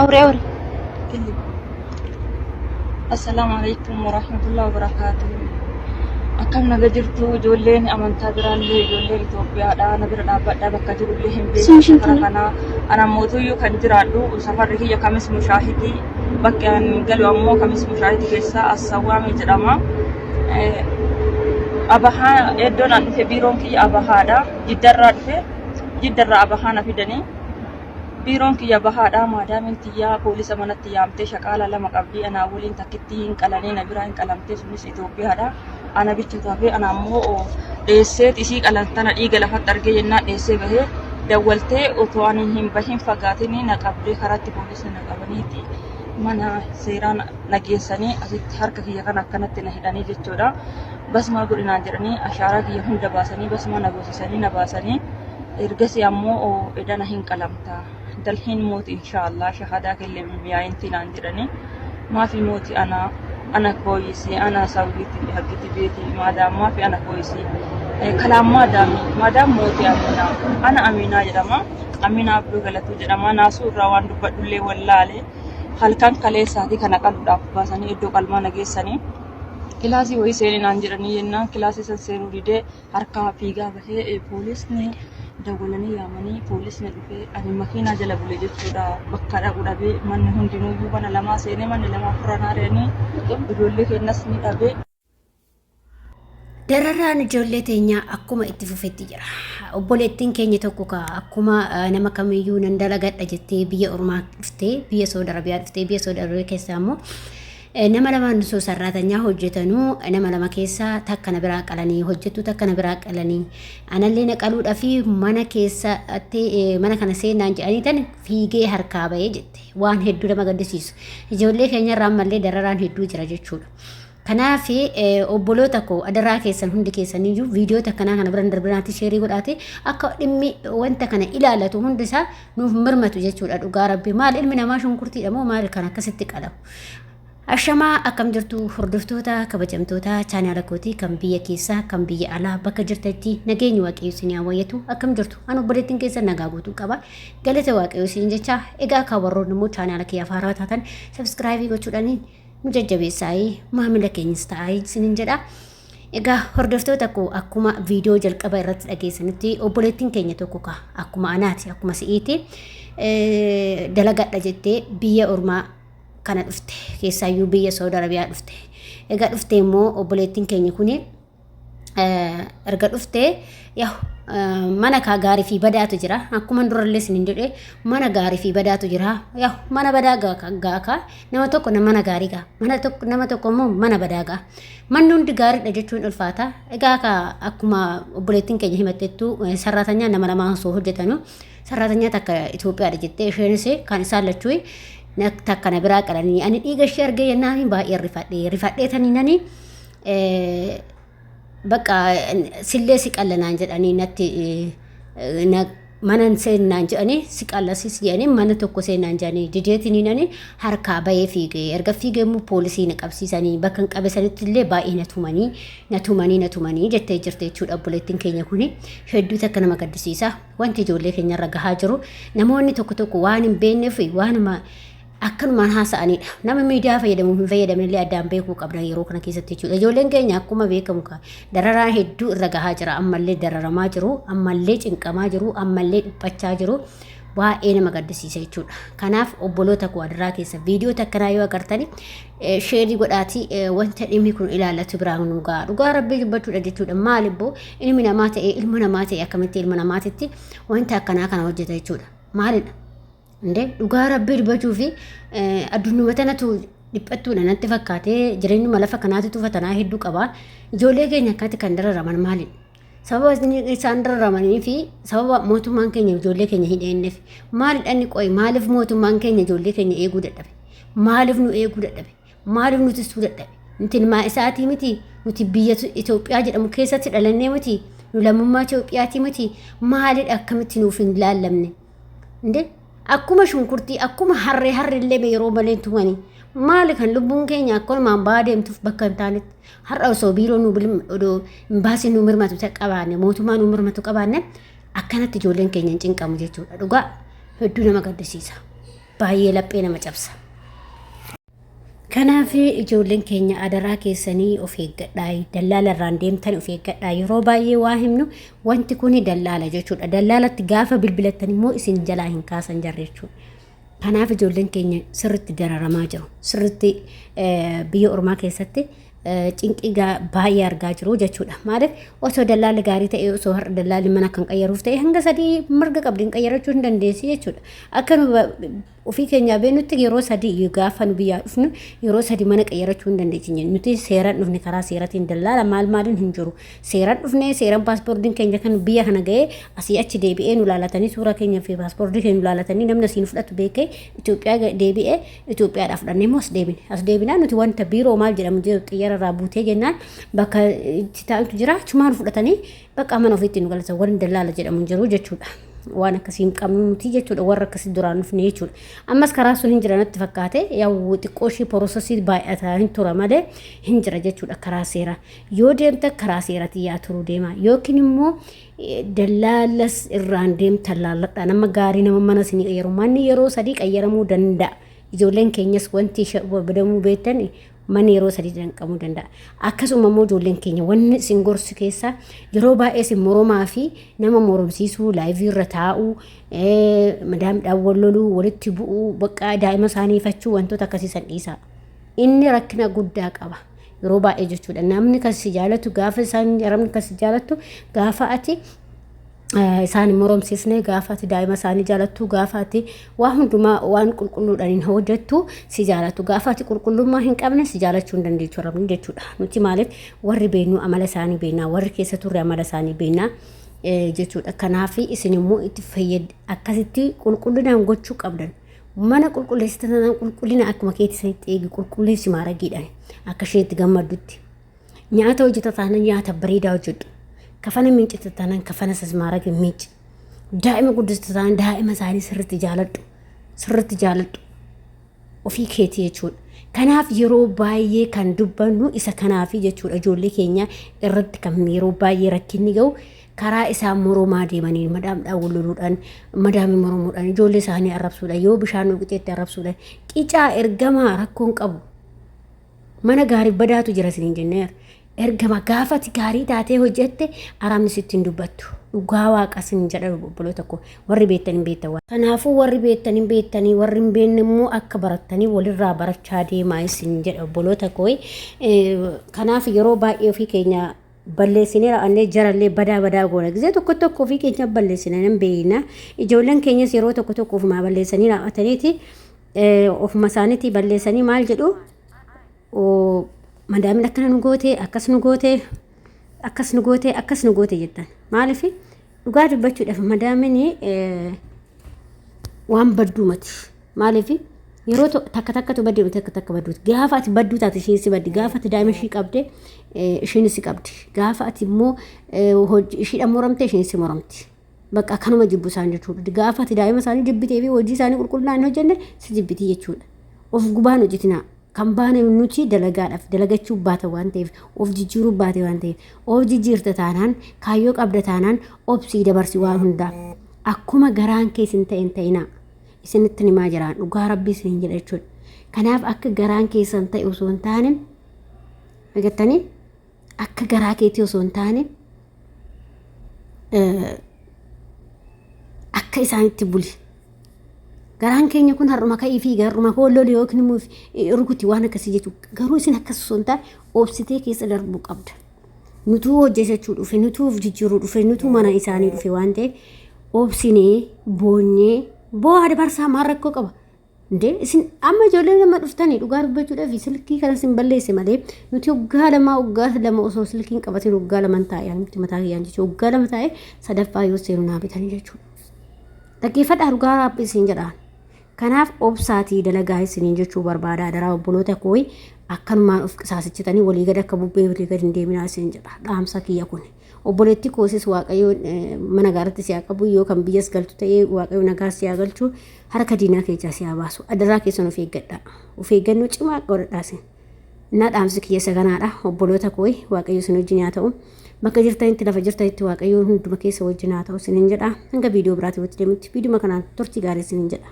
Awri awri. Assalaamu alaikum warahmatullahi wabarakaatuh. Akkam naga jirtu ijoolleen amantaa biraallee ijoolleen Itoophiyaadha na bira dhaabbadha bakka jirullee hin beeku Sun safara shintana. kana. Ana mootuyyuu kan jiraadhu safarri kiyya kamis mushaahidii bakki an galu ammoo kamis mushaahidii keessaa Assawwaamii jedhama. Abahaa iddoon an dhufe biiroon kiyya Abahaadha. Jiddarraa dhufe jiddarraa Abahaa na fidanii. Biiroon kiyya bahaadha. Maadaamiin tiyyaa poolisa manatti yaamtee shaqaala lama qabdii anaa waliin takkittii hin qalanii na biraa hin qalamtee sunis Itoophiyaadha. Ana bicha tafee ana ammoo dheesseet isii qalan tana dhiiga lafatti argee jennaan dheessee bahee dawwaltee otoo ani hin bahin fagaatinii na qabdee karatti poolisni na qabaniiti mana seeraa na geessanii asitti harka kiyya kana akkanatti na hidhanii jechuudha. Basmaa godhi naan jedhanii ashaaraa kiyya hunda baasanii basmaa na goosisanii na baasanii ergasii ammoo edana hin qalamta dalhiin mooti inshaallah shahadaa kelle miyaayintii naan jedhanii maafi mooti ana ana kooyisi ana sawwiti haggiti beeti maadaam maafi ana kooyisi kalaam maadaami maadaam mooti aminaa ana aminaa jedhama aminaa abduu galatuu jedhama naasuu irraa waan dubbadhullee wallaale halkan kaleessaatii kana qaluudhaaf baasanii iddoo qalmaa na geessanii kilaasii wayii seeni naan jedhanii jennaan kilaasii san seenuu didee harkaa fiigaa bahee poolisni dawwalanii yaamanii poolisni dhufee ani makiinaa jala bule jechuudha bakka dhaqu dhabee manni hundinuuyyuu mana lamaa seenee manni lamaa ofirra naa re'anii ijoollee keenyas ni dhabee. Dararaan ijoollee teenyaa akkuma itti fufetti jira. Obboleettiin keenya tokko ka akkuma nama kamiyyuu nan dalagadha jettee biyya ormaa dhuftee biyya Saudi Arabiyaa dhuftee biyya Saudi Arabiyaa keessaa immoo nama lamaan osoo sarraatanyaa hojjetanuu nama lama keessaa takka na biraa qalanii hojjettuu takka na biraa qalanii anallee na qaluudhaa fi mana keessatti mana kana seenaan jedhanii tan fiigee harkaa bahee jette waan hedduu nama gaddisiisu. Ijoollee keenyarraa ammallee dararaan hedduu jira jechuudha. Kanaaf obboloota koo adaraa keessan hundi keessaniyyuu viidiyoota akkanaa kana bira hin darbinaatti sheerii godhaate akka dhimmi wanta kana ilaalatu hundi isaa nuuf mirmatu jechuudha dhugaa rabbi maal ilmi namaa shunkurtiidha moo maal kan akkasitti qalamu. Ashamaa akkam jirtu hordoftoota kabajamtoota chaanaala kootii kan biyya keessaa kan biyya alaa bakka jirtanitti nageenyi waaqayyo isin haa wayyatu akkam jirtu an obboleettiin keessan nagaa guutuu qaba galata waaqayyo isin jecha egaa kan warroonni immoo chaanaala kiyyaaf haaraa taatan sabskraayibii gochuudhaan nu jajjabeessaayii maamila keenyas ta'aayii isinin jedha. Egaa hordoftoota koo akkuma viidiyoo jalqaba irratti dhageessanitti obboleettiin keenya tokko ka akkuma anaati akkuma si'iiti dalagadha jettee biyya ormaa kana dhufte keessaayyuu biyya Saudi Arabiyaa dhufte. Egaa dhufte immoo obboleettiin keenya kuni erga dhuftee yahu mana kaa gaarii fi badaatu jira akkuma durallee isin jedhe mana gaarii fi badaatu jira yahu mana badaa gaa kaa nama tokko mana gaarii gaa mana tokko nama tokko immoo mana badaa gaa manni hundi gaariidha jechuun ulfaata egaa kaa akkuma obboleettiin keenya himattettu sarraatanyaa nama lamaan osoo hojjetanu sarraatanyaa takka Itoophiyaadha jettee isheenis kan isaan lachuu takka na biraa qalanii ani dhiiga ishee argee jennaan baay'ee rifadhee rifadhee tanii nanii bakka sillee si qalla naan jedhanii natti mana seennaan jedhanii si qalla sis jedhanii mana tokko seennaan jedhanii dideetiniin ani harkaa bahee fiigee erga fiigee immoo poolisii na qabsiisanii bakka hin qabe sanitti illee baay'ee na tumanii na tumanii na tumanii jettee jirti jechuudha obboleettiin keenya kuni hedduu takka nama gaddisiisa wanti ijoollee keenyarra gahaa jiru namoonni tokko tokko waan hin beekneef waanuma akkanumaan haasa'anidha. Nama miidiyaa fayyadamu hin fayyadamne illee addaan beekuu qabna yeroo kana keessatti jechuudha. Ijoolleen keenya akkuma beekamu dararaa hedduu irra gahaa jira. Ammallee dararamaa jiru, ammallee cinqamaa jiru, ammallee dhiphachaa jiru. Baay'ee nama gaddisiisa jechuudha. Kanaaf obboloota koo adaraa keessa viidiyoo takkanaa yoo agartani sheerii godhaatii wanta dhimmi kun ilaallatu biraan nu ga'a. Dhugaa rabbii dubbachuudha jechuudha. Maal ibboo ilmi namaa ta'ee ilma namaa ta'e akkamitti ilma namaatitti wanta akkanaa kana hojjeta jechuudha. Maalidha? Indee dhugaa rabbii dubbachuu fi addunyuma tanatu dhiphattuudha natti fakkaatee jireenyuma lafa kanaatitu fatanaa hedduu qaba. Ijoollee keenya akkatti kan dararaman maali? Sababa isaan dararamanii fi sababa mootummaan keenya ijoollee keenya hin eegneef maalidha inni qo'i maaliif mootummaan keenya ijoollee keenya eeguu dadhabe? Maaliif nu eeguu dadhabe? Maaliif nu tiksuu dadhabe? Nuti ilmaa isaatii miti? Nuti biyya Itoophiyaa jedhamu keessatti dhalannee miti? Nu lammummaa Itoophiyaatii miti? Maalidha akkamitti nuuf hin laallamne? Inde akkuma shunkurtii akkuma harree harrillee yeroo malee tumanii maali kan lubbuun keenya akkanumaan ba'aa deemtuuf bakka hin taanetti har'a osoo biiroo nu odoo imbaasii nu mirmatu qabaanne mootummaa nu mirmatu qabaanne akkanatti ijoolleen keenya hin cinqamu jechuudha dhugaa hedduu nama gaddisiisa. Baay'ee laphee nama cabsa. Kanaaf ijoolleen keenya adaraa keessanii of eeggadhaa. Dallaala irraan deemtan of eeggadhaa. Yeroo baay'ee waa himnu wanti kun dallaala jechuudha. Dallaalatti gaafa bilbilattan immoo isin jalaa hin kaasan jarri jechuudha. Kanaaf ijoolleen keenya sirriitti dararamaa jiru. Sirriitti biyya ormaa keessatti cinqii baay'ee argaa jiru jechuudha. Maaliif osoo dallaalli gaarii ta'e osoo har'a dallaalli mana kan qayyaruuf ta'e hanga sadii mirga qabdi hin qayyarachuu hin dandeessi jechuudha. Akka nu ofii keenyaa beeknutti yeroo sadii gaafa nu biyyaa dhufnu yeroo sadii mana qayyarachuu hin dandeessi. Nuti seeraan dhufne karaa seeratiin dallaala maal maaliin hin jiru. Seeraan dhufne seeraan paaspoortiin keenya kan biyya kana ga'ee asii achi deebi'ee nu laalatanii suuraa keenya fi paaspoortii keenya nu laalatanii namni asiin fudhatu beekee Itoophiyaa deebi'ee Itoophiyaadhaa fudhannee immoo as deebine. As deebinaa nuti wanta biiroo maal jedhamu jiru xiyyaara irraa buutee jennaan bakka itti taa'antu jira achumaan fudhatanii bakka mana ofiitti nu galchan wanni dallaala jedhamu hin jiru jechuudha. Waan akkasii hin qabnu nuti jechuudha warra akkasii duraan dhufne jechuudha. Ammas karaa sun hin jira natti fakkaate yaa'u xiqqoo ishii porosesii baay'ataa hin tura malee hin jira jechuudha karaa seeraa. Yoo deemta karaa seeratiin yaa turuu deema yookiin immoo dallaalas irraan deemtan laalladhaa nama gaarii nama mana isinii qayyaru manni yeroo sadii qayyaramuu danda'a ijoolleen keenyas wanti badamuu beektan manni yeroo sadii danqamuu danda'a akkasuma immoo ijoolleen keenya wanni isin gorsu keessaa yeroo baay'ee isin moromaa fi nama moromsiisuu laayivii irra taa'uu madaamidhaan wal loluu walitti bu'uu bakka daa'ima isaanii ifachuu wantoota akkasii san dhiisaa inni rakkina guddaa qaba. Yeroo baay'ee jechuudha. Namni kan si jaalatu gaafa isaan namni kan si jaalattu gaafa ati isaan hin moromsiisne gaafa ati daa'ima isaanii jaalattu gaafa ati waa hundumaa waan qulqulluudhaan hin hojjettu si jaalatu gaafa ati qulqullummaa hin qabne si jaalachuu hin dandeechu rabni jechuudha. Nuti maaliif warri beeknu amala isaanii beeknaa warri keessa turre amala isaanii beeknaa jechuudha. Kanaaf isin immoo itti fayyad akkasitti qulqullinaan gochuu qabdan. Mana qulqulleessita tanaan qulqullina akkuma keetti sanitti eegi qulqulleessi maaragiidhaan akka isheen itti gammaddutti. Nyaata hojjeta taanaan nyaata bareedaa hojjedhu. Kafana miiccita taanaan kafana sas maaragii miicci. Daa'ima guddista taanaan daa'ima isaanii sirriitti jaaladhu. Sirriitti jaaladhu. Ofii keetii jechuudha. Kanaaf yeroo baay'ee kan dubbannu isa kanaafi jechuudha ijoollee keenya irratti kan yeroo baay'ee rakkinni ga'u karaa isaan moromaa deemaniin madaamdhaan wal loluudhaan madaamii moromuudhaan ijoollee isaanii arrabsuudhaan yoo bishaan nu qixeetti arrabsuudhaan qicaa ergamaa rakkoon qabu mana gaarii badaatu jira isiniin jenneera. Ergama gaafa ati gaarii taatee hojjette arabni sitti hin dubbattu. Dhugaa waaqa isin jedha obboloota koo warri beektan hin beektan. Kanaafuu warri beektan hin beektanii warri hin beekne immoo akka barattanii walirraa barachaa deemaa isin jedha obboloota koo. Kanaaf yeroo baay'ee ofii keenya balleessinee ra'annee jarallee badaa badaa goona. Gizee tokko tokko ofii keenya balleessina nan beekna. Ijoolleen keenyas yeroo tokko tokko ofumaa balleessanii raawwataniiti ofuma isaaniitii balleessanii maal jedhu madaamin akkana nu goote akkas nu goote akkas nu goote akkas nu goote jettan. Maaliif dhugaa dubbachuudhaaf madaamin waan badduu mati. Maaliif yeroo takka takkatu baddee takka takka badduuti. Gaafa ati badduu taate isheen si baddi. Gaafa ati daa'ima ishii qabde isheen si qabdi. Gaafa ati immoo ishiidhaan moramte isheen si moramti. Bakka akkanuma jibbu isaan jechuudha. Gaafa ati daa'ima isaanii jibbitee fi hojii isaanii qulqullinaan hin hojjenne si jibbitii jechuudha. Of gubaan hojjetinaa. Kan baane nuti dalagaadhaaf dalagachuu baata waan ta'eef of jijjiiruu baate waan ta'eef of jijjiirta taanaan kaayyoo qabda taanaan obsii dabarsi waan hundaa. Akkuma garaan kee isin ta'e hin ta'inaa. Isinitti himaa jiraan dhugaa rabbii isin jedha jechuudha. Kanaaf akka garaan keessan ta'e osoo hin taane argattanii akka garaa keetii osoo hin taane akka isaanitti buli. Garaan keenya kun har'uma ka'ii fi har'uma koo loli yookiin immoo rukuti waan akkasii jechuudha. Garuu isin akkas osoo hin taane obsitee keessa darbuu qabda. Nutuu hojjetachuu dhufe, nutuu of jijjiiruu dhufe, nutuu mana isaanii dhufe waan ta'eef obsinee boonyee boo'aa dabarsaa maal rakkoo qaba. Indee isin amma ijoolleen nama dhuftanii dhugaa dubbachuudhaaf silkii kana isin balleesse malee nuti waggaa lama waggaa lama osoo silkiin qabatin waggaa laman taa'e nuti mataa kiyyaan jechuudha waggaa lama taa'e sadaffaa yoo seenu naa bitanii jechuudha. Dhaggeeffadhaa dhugaa raabbi isin jedhaan. Kanaaf obsaatii dalagaa isiniin jechuu barbaada adaraa obboloota koo akkanumaan of qisaasichitanii walii gad akka bubbee walii gad hin deeminaa isin jedha dhaamsa kiyya kun. Obboleettii koosis waaqayyo mana gaariitti si haa qabu yoo kan biyyas galtu ta'ee waaqayyo nagaa si haa galchu harka diinaa keessaa si haa baasu adaraa keessan of eeggadha of eeggannoo cimaa godhadhaa isin. Innaa dhaamsi kiyya isa kanaadha obboloota koo waaqayyo isin wajjin haa ta'u bakka jirtanitti lafa jirtanitti waaqayyo hunduma keessa wajjin haa ta'u isinin jedha hanga viidiyoo biraatiin walitti deemutti viidiyoo kanaan turtii gaarii isinin jedha.